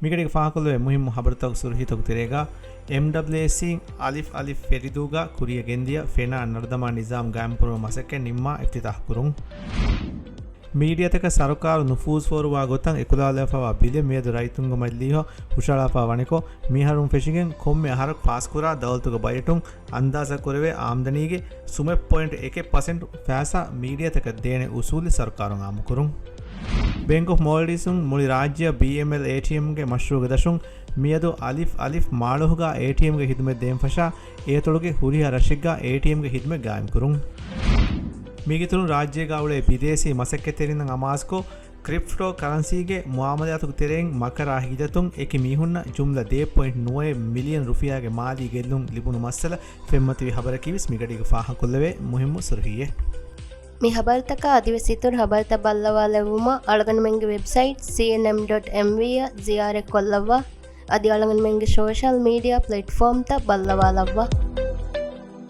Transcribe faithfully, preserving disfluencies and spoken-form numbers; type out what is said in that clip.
މިގަޑީގަ ފާހަގަކޮށްލެވޭ މުހިއްމު ހަބަރުތަކުގެ ސުރުޚީތަކުގެ ތެރޭގަ، އެމްޑަބްލިއުއެސްސީން އަލިފް އަލިފް ފެރިދޫގަ ކުރިއަށް ގެންދިޔަ ފެނާ ނަރުދަމާ ނިޒާމް ގާއިމްކުރުމަށް މަސައްކަތް ނިންމާ އިފްތިތާޙް ކުރުން. މީޑިއާތަކަށް ސަރުކާރު ނުފޫޒު ފޯރުވާ ގޮތަށް އެކުލަވާލައްވާފައިވާ ބިލެއް މިއަދު ރައްޔިތުންގެ މަޖިލީހަށް ހުށަހަޅާފައި ވަނިކޮށް، މިއަހަރުން ފެށިގެން ކޮންމެ އަހަރަކު ފާސްކުރާ ދައުލަތުގެ ބަޖެޓުން އަންދާޒާ ކުރެވޭ އާމްދަނީގެ ސުމެއް ޕޮއިންޓް އެކެއް ޕަސެންޓް ފައިސާ މީޑިއާތަކަށް ދޭނެ އުސޫލެއް ސަރުކާރުން އާއްމުކުރުން. ބޭންކް އޮފް މޯލްޑިވްސުން މުޅި ރާއްޖެއަށް ބީއެމްއެލް އޭޓީއެމްގެ މަޝްރޫޢުގެ ދަށުން މިއަދު އަލިފް އަލިފް މާޅޮހުގަ އޭޓީއެމްގެ ޚިދުމަތް ދޭން ފަށާ، އޭތޮޅުގެ ހުރިހާ ރަށެއްގަ އޭޓީއެމްގެ ޚިދުމަތް ގާއިމްކުރުން. މީގެއިތުރުން ރާއްޖޭގަ އުޅޭ ބިދޭސީ މަސައްކަތްތެރިންނަށް އަމާޒުކޮށް، ކްރިޕްޓޯ ކަރަންސީގެ މުއާމަލާތުގެ ތެރެއިން މަކަރާ ހިލަތުން އެކި މީހުންނަށް ޖުމްލަ ދޭއް ޕޮއިންޓް ނުވައެއް މިލިއަން ރުފިޔާގެ މާލީ ގެއްލުން ލިބުނު މައްސަލަ ފެންމަތިވި ހަބަރަކީވެސް މިގަޑީގަ ފާހަގަކޮށްލެވޭ މުހިއްމު ސުރުޚީއެއް. މި ހަބަރުތަކާ އަދިވެސް އިތުރު ހަބަރުތައް ބައްލަވާލެއްވުމަށް އަޅުގަނޑުމެންގެ ވެބްސައިޓް ސީއެންއެމް ޑޮޓް އެމްވީ އަށް ޒިޔާރަތްކޮށްލައްވާ. އަދި އަޅުގަނޑުމެންގެ ސޯޝަލް މީޑިއާ ޕްލެޓްފޯމްތައް ބައްލަވާލައްވާ.